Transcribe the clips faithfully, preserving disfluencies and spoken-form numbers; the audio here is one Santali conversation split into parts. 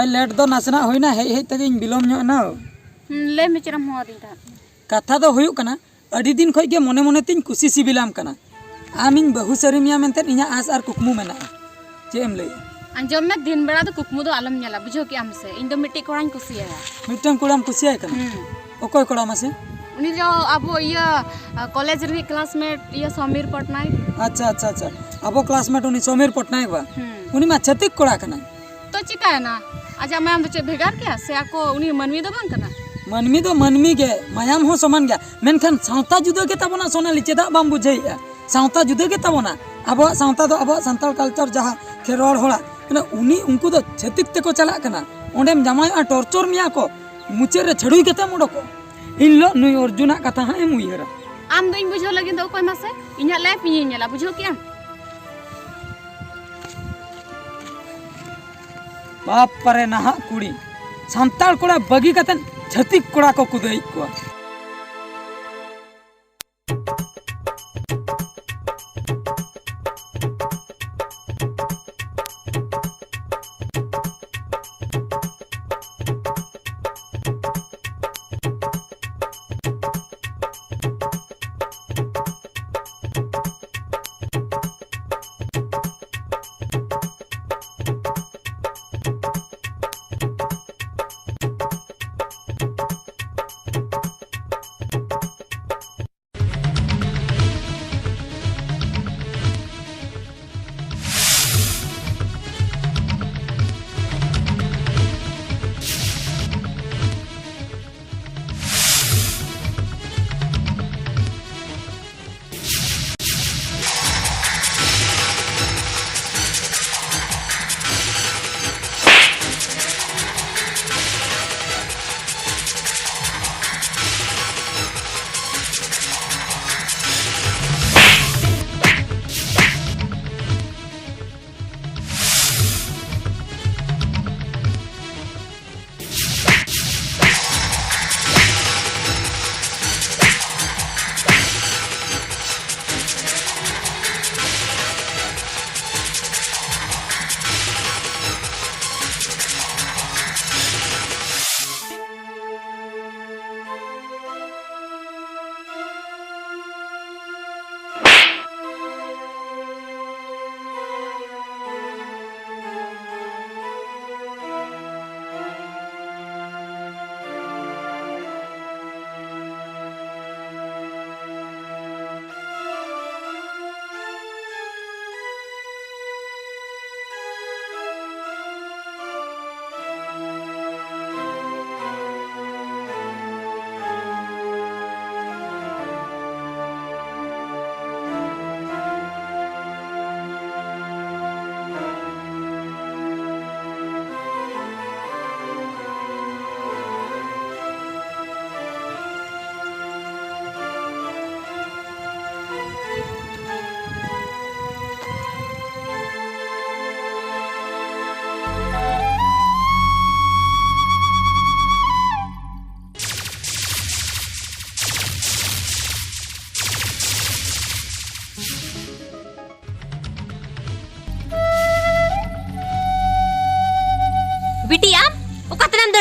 ᱞᱮᱴ ᱫᱚ ᱱᱟᱥᱮᱱᱟᱜ ᱦᱩᱭᱱᱟ, ᱦᱮᱡ ᱦᱮᱡ ᱛᱮᱜᱮᱧ ᱵᱤᱞᱚᱢ ᱧᱚᱜ ᱮᱱᱟ᱾ ᱦᱩᱸ, ᱞᱟᱹᱭ ᱢᱮ, ᱪᱮᱫ ᱮᱢ ᱦᱚᱦᱚ ᱟᱹᱫᱤᱧ ᱛᱟᱦᱮᱸᱫ? ᱠᱟᱛᱷᱟ ᱫᱚ ᱦᱩᱭᱩᱜ ᱠᱟᱱᱟ, ᱟᱹᱰᱤ ᱫᱤᱱ ᱠᱷᱚᱡ ᱜᱮ ᱢᱚᱱᱮ ᱢᱚᱱᱮ ᱛᱤᱧ ᱠᱩᱥᱤ ᱥᱤᱵᱤᱞᱟᱢ ᱠᱟᱱᱟ᱾ ᱟᱢᱤᱧ ᱵᱟᱹᱦᱩ ᱥᱟᱹᱨᱤ ᱢᱮᱭᱟ ᱢᱮᱱᱛᱮ ᱤᱧᱟᱹᱜ ᱟᱸᱥ ᱟᱨ ᱠᱩᱠᱢᱩ ᱢᱮᱱᱟᱜᱼᱟ᱾ ᱪᱮᱫ ᱮᱢ ᱞᱟᱹᱭᱮᱜᱼᱟ? ᱟᱸᱡᱚᱢ ᱢᱮ, ᱫᱤᱱ ᱵᱮᱲᱟ ᱫᱚ ᱠᱩᱠᱢᱩ ᱫᱚ ᱟᱞᱚᱢ ᱧᱮᱞᱟ, ᱵᱩᱡᱷᱟᱹᱣ ᱠᱮᱜᱼᱟᱢ ᱥᱮ? ᱤᱧ ᱫᱚ ᱢᱤᱫᱴᱤᱡ ᱠᱚᱲᱟᱧ ᱠᱩᱥᱤᱭᱟᱭᱟ᱾ ᱢᱤᱫᱴᱟᱝ ᱠᱚᱲᱟᱢ ᱠᱩᱥᱤᱭᱟᱭ ᱠᱟᱱᱟ? ᱦᱩᱸ᱾ ᱚᱠᱚᱭ ᱠᱚᱲᱟ ᱢᱟᱥᱮ? ᱩᱱᱤ ᱫᱚ ᱟᱵᱚ ᱤᱭᱟᱹ, ᱠᱚᱞᱮᱡᱽ ᱨᱤᱱᱤᱡ ᱠᱞᱟᱥᱢᱮᱴ, ᱤᱭᱟᱹ, ᱥᱚᱢᱤᱨ ᱯᱚᱴᱱᱟᱭᱮᱠ᱾ ᱟᱪᱪᱷᱟ, ᱟᱪᱪᱷᱟ, ᱟᱪᱪᱷᱟ᱾ ᱟᱵᱚ ᱠᱞᱟᱥᱢᱮᱴ ᱩᱱᱤ ᱥᱚᱢᱤᱨ ᱯᱚᱴᱱᱟᱭᱮᱠ ᱵᱟ? ᱦᱩᱸ᱾ ᱩᱱᱤ ᱢᱟ ᱪᱷᱟᱹᱛᱤᱠ ᱠᱚᱲᱟ ᱠᱟᱱᱟᱭ᱾ ᱛᱚ ᱪᱤᱠᱟᱭᱮᱱᱟ? ᱟᱡᱟᱜ ᱢᱟᱭᱟᱢ ᱫᱚ ᱪᱮᱫ ᱵᱷᱮᱜᱟᱨ ᱜᱮᱭᱟ? ᱥᱮ ᱟᱠᱚ ᱩᱱᱤ ᱢᱟᱹᱱᱢᱤ ᱫᱚ ᱵᱟᱝ ᱠᱟᱱᱟ? ᱢᱟᱹᱱᱢᱤ ᱫᱚ ᱢᱟᱹᱱᱢᱤ ᱜᱮ, ᱢᱟᱭᱟᱢ ᱦᱚᱸ ᱥᱚᱢᱟᱱ ᱜᱮᱭᱟ, ᱢᱮᱱᱠᱷᱟᱱ ᱥᱟᱶᱛᱟ ᱡᱩᱫᱟᱹ ᱜᱮ ᱛᱟᱵᱚᱱᱟ ᱥᱳᱱᱟᱞᱤ, ᱪᱮᱫᱟᱜ ᱵᱟᱢ ᱵᱩᱡᱷᱟᱹᱣᱮᱫᱼᱟ? ᱥᱟᱶᱛᱟ ᱡᱩᱫᱟᱹ ᱜᱮ ᱛᱟᱵᱚᱱᱟ᱾ ᱟᱵᱚᱣᱟᱜ ᱥᱟᱶᱛᱟ ᱫᱚ ᱟᱵᱚᱣᱟᱜ ᱥᱟᱱᱛᱟᱲ ᱠᱟᱞᱪᱟᱨ ᱡᱟᱦᱟᱸ ᱠᱷᱮᱨᱣᱟᱲ ᱦᱚᱲᱟᱜ, ᱢᱟᱱᱮ ᱩᱱᱤ, ᱩᱱᱠᱩ ᱫᱚ ᱪᱷᱟᱹᱛᱤᱠ ᱛᱮᱠᱚ ᱪᱟᱞᱟᱜ ᱠᱟᱱᱟ᱾ ᱚᱸᱰᱮᱢ ᱡᱟᱶᱟᱭᱚᱜᱼᱟ, ᱴᱚᱨᱪᱚᱨ ᱢᱮᱭᱟ ᱠᱚ, ᱢᱩᱪᱟᱹᱫ ᱨᱮ ᱪᱷᱟᱹᱰᱩᱭ ᱠᱟᱛᱮᱢ ᱚᱰᱚᱠᱚᱜᱼᱟ᱾ ᱤᱱᱦᱤᱞᱳᱜ ᱱᱩᱭ ᱚᱨᱡᱩᱱᱟᱜ ᱠᱟᱛᱷᱟ ᱦᱟᱸᱜ ᱮᱢ ᱩᱭᱦᱟᱹᱨᱟ᱾ ᱟᱢ ᱫᱚ ᱤᱧ ᱵᱩᱡᱷᱟᱹᱣ ᱞᱟᱹᱜᱤᱫ ᱫᱚ ᱚᱠᱚᱭ ᱢᱟᱥᱮ? ᱤᱧᱟᱹᱜ ᱞᱟᱭᱤᱯᱷ ᱤᱧᱤᱧ ᱧᱮᱞᱟ, ᱵᱩᱡᱷᱟᱹᱣ ᱠᱮᱜᱼᱟᱢ? ᱵᱟᱯᱨᱮ, ᱱᱟᱦᱟᱜ ᱠᱩᱲᱤ ᱥᱟᱱᱛᱟᱲ ᱠᱚᱲᱟ ᱵᱟᱹᱜᱤ ᱠᱟᱛᱮᱫ ᱪᱷᱟᱹᱛᱤᱠ ᱠᱚᱲᱟ ᱠᱚ ᱠᱩᱫᱟᱹᱭᱮᱫ ᱠᱚᱣᱟ᱾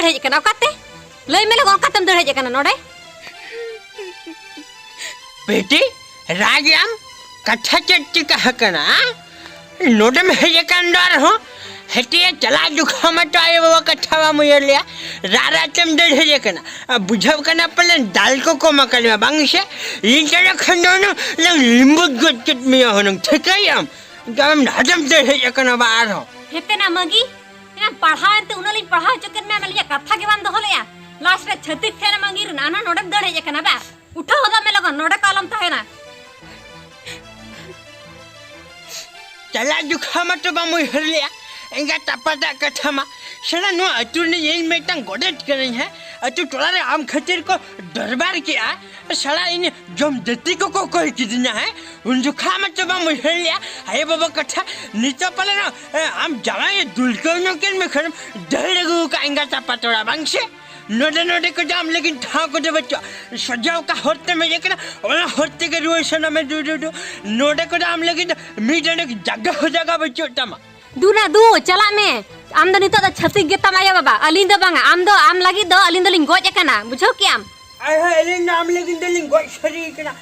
ᱦᱮᱡ ᱟᱠᱟᱱᱟ? ᱚᱠᱟᱛᱮ? ᱞᱟᱹᱭ ᱢᱮ ᱞᱚᱜᱚᱱ, ᱚᱠᱟᱛᱮᱢ ᱫᱟᱹᱲ ᱦᱮᱡ ᱟᱠᱟᱱᱟ ᱱᱚᱰᱮ? ᱵᱤᱴᱤ, ᱨᱟᱜ ᱮᱫ ᱟᱢ? ᱠᱟᱛᱷᱟ ᱪᱮᱫ ᱪᱤᱠᱟ ᱟᱠᱟᱱᱟ? ᱱᱚᱰᱮᱢ ᱦᱮᱡ ᱟᱠᱟᱱ ᱫᱚ ᱟᱨᱦᱚᱸ? ᱦᱮᱴᱤᱭᱟ ᱪᱟᱞᱟᱜ ᱡᱚᱠᱷᱟ ᱢᱟᱛᱚ ᱟᱭᱳ ᱵᱟᱵᱟ ᱠᱟᱛᱷᱟ ᱵᱟᱢ ᱩᱭᱦᱟᱹᱨ ᱞᱮᱭᱟ, ᱨᱟᱜ ᱨᱟᱜ ᱛᱮᱢ ᱫᱟᱹᱲ ᱦᱮᱡ ᱟᱠᱟᱱᱟ᱾ ᱟᱨ ᱵᱩᱡᱷᱟᱹᱣ ᱠᱟᱱᱟ ᱯᱟᱞᱮᱱ ᱫᱟᱞ ᱠᱚ ᱠᱚᱢ ᱟᱠᱟᱫ ᱢᱮᱭᱟ, ᱵᱟᱝ ᱥᱮ? ᱤᱧ ᱪᱟᱞᱟᱜ ᱠᱷᱟᱱ ᱫᱚ ᱦᱩᱱᱟᱹᱝ ᱞᱟᱝ ᱞᱤᱢᱵᱩᱫ ᱜᱚᱫ ᱠᱮᱫ ᱢᱮᱭᱟ ᱦᱩᱱᱟᱹᱝ, ᱴᱷᱤᱠᱟᱹᱭᱟᱢ? ᱟᱢ ᱱᱟᱰᱮᱢ ᱫᱟᱹᱲ ᱦᱮᱡ ᱟᱠᱟᱱᱟ ᱵᱟ ᱟᱨᱦᱚᱸ? ᱦᱮᱛᱮᱱᱟ ᱢᱟᱹᱜᱤ, ᱮᱱᱟᱝ ᱯᱟᱲᱦᱟᱣ ᱮᱱᱛᱮ ᱩᱱᱟᱹᱜ ᱞᱤᱧ ᱯᱟᱲᱦᱟᱣ ᱦᱚᱪᱚ ᱠᱮᱫ ᱢᱮᱭᱟ, ᱟᱹᱞᱤᱧᱟᱜ ᱠᱟᱛᱷᱟ ᱜᱮ ᱵᱟᱢ ᱫᱚᱦᱚ ᱞᱮᱜᱼᱟ᱾ ᱞᱟᱥᱴ ᱨᱮ ᱪᱷᱟᱹᱛᱤᱠ ᱴᱷᱮᱱ ᱢᱟᱹᱜᱤᱨ ᱮᱱᱟ, ᱟᱨ ᱱᱚᱰᱮᱢ ᱫᱟᱹᱲ ᱦᱮᱡ ᱟᱠᱟᱱᱟ ᱵᱟ? ᱩᱴᱷᱟᱹᱣ ᱦᱚᱫᱚᱜ ᱢᱮ ᱞᱚᱜᱚᱱ, ᱱᱚᱰᱮ ᱠᱚ ᱟᱞᱚᱢ ᱛᱟᱦᱮᱱᱟ᱾ ᱪᱟᱞᱟᱜ ᱡᱚᱠᱷᱟ ᱢᱟᱛᱚ ᱵᱟᱢ ᱩᱭᱦᱟᱹᱨ ᱞᱮᱜᱼᱟ ᱮᱸᱜᱟᱛ ᱟᱯᱟᱛᱟᱜ ᱠᱟᱛᱷᱟ ᱢᱟ᱾ ᱥᱟᱞᱟ, ᱱᱚᱣᱟ ᱟᱹᱛᱩ ᱨᱤᱱᱤᱡ ᱤᱧ ᱢᱤᱫᱴᱟᱝ ᱜᱚᱰᱮᱛ ᱠᱟᱹᱱᱟᱹᱧ, ᱦᱮᱸ? ᱟᱹᱛᱩ ᱴᱚᱞᱟ ᱨᱮ ᱟᱢ ᱠᱷᱟᱹᱛᱤᱨ ᱠᱚ ᱫᱚᱨᱵᱟᱨ ᱠᱮᱜᱼᱟ᱾ ᱥᱟᱞᱟ, ᱤᱧ ᱡᱚᱢ ᱡᱟᱹᱛᱤ ᱠᱚᱠᱚ ᱠᱚᱭ ᱠᱤᱫᱤᱧᱟ, ᱦᱮᱸ? ᱩᱱ ᱡᱚᱠᱷᱟ ᱢᱟᱛᱚ ᱵᱟᱢ ᱩᱭᱦᱟᱹᱨ ᱞᱮᱜᱼᱟ ᱟᱭᱳ ᱵᱟᱵᱟ ᱠᱟᱛᱷᱟ᱾ ᱱᱤᱛᱚᱜ ᱯᱟᱞᱮᱱ, ᱮ, ᱟᱢ ᱡᱟᱶᱟᱭ ᱮ ᱫᱩᱞ ᱠᱟᱹᱣ ᱧᱚᱜ ᱠᱮᱫ ᱢᱮ ᱠᱷᱟᱱ ᱫᱟᱹᱲ ᱟᱹᱜᱩ ᱠᱟᱜ ᱮᱸᱜᱟᱛ ᱟᱯᱟᱛ ᱚᱲᱟᱜ, ᱵᱟᱝ ᱥᱮ? ᱱᱚᱰᱮ, ᱱᱚᱰᱮ ᱠᱚᱫᱚ ᱟᱢ ᱞᱟᱹᱜᱤᱫ ᱴᱷᱟᱶ ᱠᱚᱫᱚ ᱵᱟᱹᱪᱩᱜᱼᱟ᱾ ᱥᱚᱡᱟ ᱚᱠᱟ ᱦᱚᱨ ᱛᱮᱢ ᱦᱮᱡ ᱟᱠᱟᱱᱟ, ᱚᱱᱟ ᱦᱚᱨ ᱛᱮᱜᱮ ᱨᱩᱣᱟᱹᱲ ᱥᱟᱱᱟ ᱢᱮ, ᱫᱩ, ᱫᱩ, ᱫᱩ᱾ ᱱᱚᱰᱮ ᱠᱚᱫᱚ ᱟᱢ ᱞᱟᱹᱜᱤᱫ ᱢᱤᱫ ᱰᱟᱸᱰᱮ ᱡᱟᱭᱜᱟ ᱦᱚᱸ ᱡᱟᱭᱜᱟ ᱵᱟᱹᱪᱩᱜ ᱛᱟᱢᱟ᱾ ᱫᱩ ᱱᱟ ᱫᱩ, ᱪᱟᱞᱟᱜ ᱢᱮ᱾ ᱟᱢ ᱫᱚ ᱱᱤᱛᱚᱜ ᱫᱚ ᱪᱷᱟᱹᱛᱤᱠ ᱜᱮᱛᱟᱢ ᱟᱭᱳ ᱵᱟᱵᱟ, ᱟᱹᱞᱤᱧ ᱫᱚ ᱵᱟᱝᱟ᱾ ᱟᱢ ᱫᱚ, ᱟᱢ ᱞᱟᱹᱜᱤᱫ ᱫᱚ ᱟᱹᱞᱤᱧ ᱫᱚᱞᱤᱧ ᱜᱚᱡ ᱟᱠᱟᱱᱟ, ᱵᱩᱡᱷᱟᱹᱣ ᱠᱮᱜᱼᱟᱢ? ᱟᱭ ᱦᱟᱭ, ᱟᱹᱞᱤᱧ ᱫᱚ ᱟᱢ ᱞᱟᱹᱜᱤᱫ ᱫᱚᱞᱤᱧ ᱜᱚᱡ ᱥᱟᱹᱨᱤ ᱟᱠᱟᱱᱟ᱾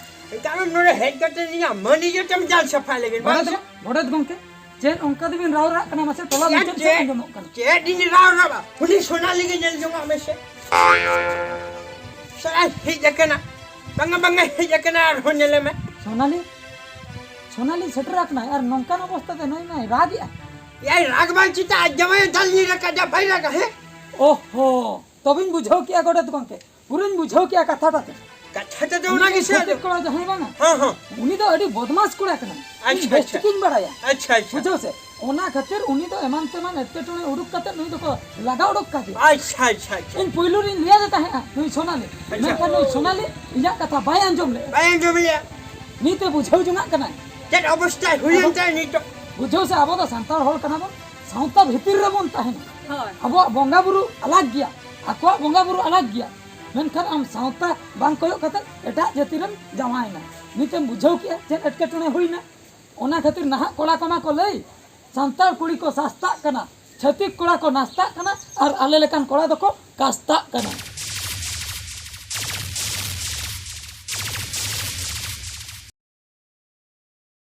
ᱠᱟᱨᱚᱱ ᱱᱚᱰᱮ ᱦᱮᱡ ᱠᱟᱛᱮ ᱤᱧᱟᱜ ᱢᱟᱹᱱ ᱤᱡᱽᱡᱚᱛ ᱮᱢ ᱡᱟᱞ ᱥᱟᱯᱷᱟ ᱞᱟᱹᱜᱤᱫ, ᱵᱟᱝ ᱜᱚᱰᱮᱛ, ᱥᱮ? ᱜᱚᱰᱮᱛ ᱜᱚᱢᱠᱮ, ᱪᱮᱫ ᱚᱱᱠᱟ ᱫᱚᱵᱤᱱ ᱨᱟᱣ ᱨᱟᱜ ᱠᱟᱱᱟ? ᱢᱟᱥᱮ ᱴᱚᱞᱟ ᱪᱮᱫ, ᱢᱩᱪᱟᱹᱫ ᱥᱮᱫ ᱪᱮᱫ? ᱟᱸᱡᱚᱢᱚᱜ ᱠᱟᱱᱟ᱾ ᱪᱮᱫ ᱤᱧ ᱨᱟᱣ ᱨᱟᱜᱼᱟ? ᱩᱱᱤ ᱥᱳᱱᱟᱞᱤ ᱜᱮ ᱧᱮᱞ ᱡᱚᱝ ᱟᱜ ᱢᱮᱥᱮ᱾ ᱥᱟᱞᱟᱭ ᱦᱮᱡ ᱟᱠᱟᱱᱟ᱾ ᱵᱟᱝᱟ, ᱵᱟᱝᱟ, ᱦᱮᱡ ᱟᱠᱟᱱᱟ, ᱟᱨᱦᱚᱸ ᱧᱮᱞᱮ ᱢᱮ᱾ ᱥᱳᱱᱟᱞᱤ? ᱥᱳᱱᱟᱞᱤ ᱥᱮᱴᱮᱨ ᱟᱠᱟᱱᱟᱭ ᱟᱨ ᱱᱚᱝᱠᱟᱱ ᱚᱵᱚᱥᱛᱟ ᱛᱮ ᱱᱩᱭ ᱢᱟᱭ ᱨᱟᱜᱮᱜᱼᱟ᱾ ᱮᱭᱟᱭ ᱨᱟᱜᱽ ᱵᱟᱝ ᱪᱮᱫᱟᱜ, ᱟᱡ ᱡᱟᱶᱟᱭᱮ ᱫᱟᱞ ᱧᱤᱨ ᱟᱠᱟᱫᱟ, ᱵᱟᱭ ᱨᱟᱜᱟ, ᱦᱮᱸ? ᱳᱦᱳ, ᱛᱚᱵᱮᱧ ᱵᱩᱡᱷᱟᱹᱣ ᱠᱮᱜᱼᱟ ᱜᱚᱰᱮᱛ ᱜᱚᱢᱠᱮ, ᱯᱩᱨᱟᱹᱧ ᱵᱩᱡᱷᱟᱹᱣ ᱠᱮᱜᱼᱟ ᱠᱟᱛᱷᱟᱴᱟ ᱛᱮ᱾ ᱠᱟᱛᱷᱟ ᱛᱮᱫᱚ ᱩᱱᱤ ᱚᱱᱟ ᱫᱚ ᱜᱮᱥᱮ ᱪᱷᱟᱹᱛᱤᱠ ᱟᱫᱚ᱾ ᱠᱚᱲᱟ ᱡᱟᱦᱟᱸᱭ ᱵᱟᱝᱟ, ᱦᱮᱸ, ᱦᱮᱸ᱾ ᱩᱱᱤ ᱫᱚ ᱟᱹᱰᱤ ᱵᱚᱫᱢᱟᱥ ᱠᱚᱲᱟ ᱠᱟᱱᱟᱭ᱾ ᱟᱪᱪᱷᱟ, ᱤᱧ ᱵᱮᱥ ᱟᱪᱪᱷᱟ᱾ ᱴᱷᱤᱠᱤᱧ ᱵᱟᱲᱟᱭᱟ᱾ ᱟᱪᱪᱷᱟ, ᱟᱪᱪᱷᱟ᱾ ᱵᱩᱡᱷᱟᱹᱣ ᱥᱮ? ᱚᱱᱟ ᱠᱷᱟᱹᱛᱤᱨ ᱩᱱᱤ ᱫᱚ ᱮᱢᱟᱱ ᱛᱮᱢᱟᱱ ᱮᱴᱠᱮᱴᱚᱬᱮ ᱩᱰᱩᱠ ᱠᱟᱛᱮ ᱱᱩᱭ ᱫᱚᱠᱚ ᱞᱟᱜᱟ ᱩᱰᱩᱠ ᱠᱟᱫᱮᱭᱟ᱾ ᱟᱪᱪᱷᱟ, ᱟᱪᱪᱷᱟ, ᱟᱪᱪᱷᱟ᱾ ᱤᱧ ᱯᱩᱭᱞᱩ ᱨᱤᱧ ᱞᱟᱹᱭ ᱟᱫᱮ ᱛᱟᱦᱮᱸᱜᱼᱟ ᱱᱩᱭ ᱥᱳᱱᱟᱞᱤ᱾ ᱟᱪᱪᱷᱟ᱾ ᱢᱮᱱᱠᱷᱟᱱ ᱱᱩᱭ ᱥᱳᱱᱟᱞᱤ ᱤᱧᱟᱹᱜ ᱠᱟᱛᱷᱟ ᱵᱟᱭ ᱟᱸᱡᱚᱢ ᱞᱮᱫᱼᱟ᱾ ᱵᱟᱭ ᱟᱸᱡᱚᱢ ᱞᱮᱫᱼᱟ᱾ ᱱᱤᱛ ᱮ ᱵᱩᱡᱷᱟᱹᱣ ᱡᱚᱝᱟᱜ ᱠᱟᱱᱟᱭ᱾ ᱪᱮᱫ ᱚᱵᱚᱥᱛᱷᱟ ᱦᱩᱭᱮᱱ ᱟᱫᱚ ᱛᱟᱭᱟ ᱱᱤᱛᱚᱜ? ᱵᱩᱡᱷᱟᱹᱣ ᱥᱮ, ᱟᱵᱚ ᱫᱚ ᱥᱟᱱᱛᱟᱲ ᱦᱚᱲ ᱠᱟᱱᱟ ᱵᱚᱱ, ᱥᱟᱶᱛᱟ ᱵᱷᱤᱛᱤᱨ ᱨᱮᱵᱚᱱ ᱛᱟᱦᱮᱱᱟ᱾ ᱦᱳᱭ᱾ ᱟᱵᱚᱣᱟᱜ ᱵᱚᱸᱜᱟ ᱵᱩᱨᱩ ᱟᱞᱟᱜᱽ ᱜᱮᱭᱟ, ᱟᱠᱚᱣᱟᱜ ᱵᱚᱸᱜᱟ ᱵᱩᱨᱩ ᱟᱞᱟᱜᱽ ᱜᱮᱭᱟ, ᱢᱮᱱᱠᱷᱟᱱ ᱟᱢ ᱥᱟᱶᱛᱟ ᱵᱟᱝ ᱠᱚᱭᱚᱜ ᱠᱟᱛᱮ ᱮᱴᱟᱜ ᱡᱟᱹᱛᱤ ᱨᱮᱢ ᱡᱟᱶᱟᱭᱮᱱᱟ᱾ ᱱᱤᱛᱮᱢ ᱵᱩᱡᱷᱟᱹᱣ ᱠᱮᱜᱼᱟ ᱪᱮᱫ ᱮᱴᱠᱮᱴᱚᱬᱮ ᱦᱩᱭᱱᱟ? ᱚᱱᱟ ᱠᱷᱟᱹᱛᱤᱨ ᱱᱟᱦᱟᱜ ᱠᱚᱲᱟ ᱠᱚᱢᱟ ᱠᱚ ᱞᱟᱹᱭ, ᱥᱟᱱᱛᱟᱲ ᱠᱩᱲᱤ ᱠᱚ ᱥᱟᱥᱛᱟᱜ ᱠᱟᱱᱟ, ᱪᱷᱟᱹᱛᱤᱠ ᱠᱚᱲᱟ ᱠᱚ ᱱᱟᱥᱛᱟᱜ ᱠᱟᱱᱟ ᱟᱨ ᱟᱞᱮ ᱞᱮᱠᱟᱱ ᱠᱚᱲᱟ ᱫᱚᱠᱚ ᱠᱟᱥᱛᱟᱜ ᱠᱟᱱᱟ᱾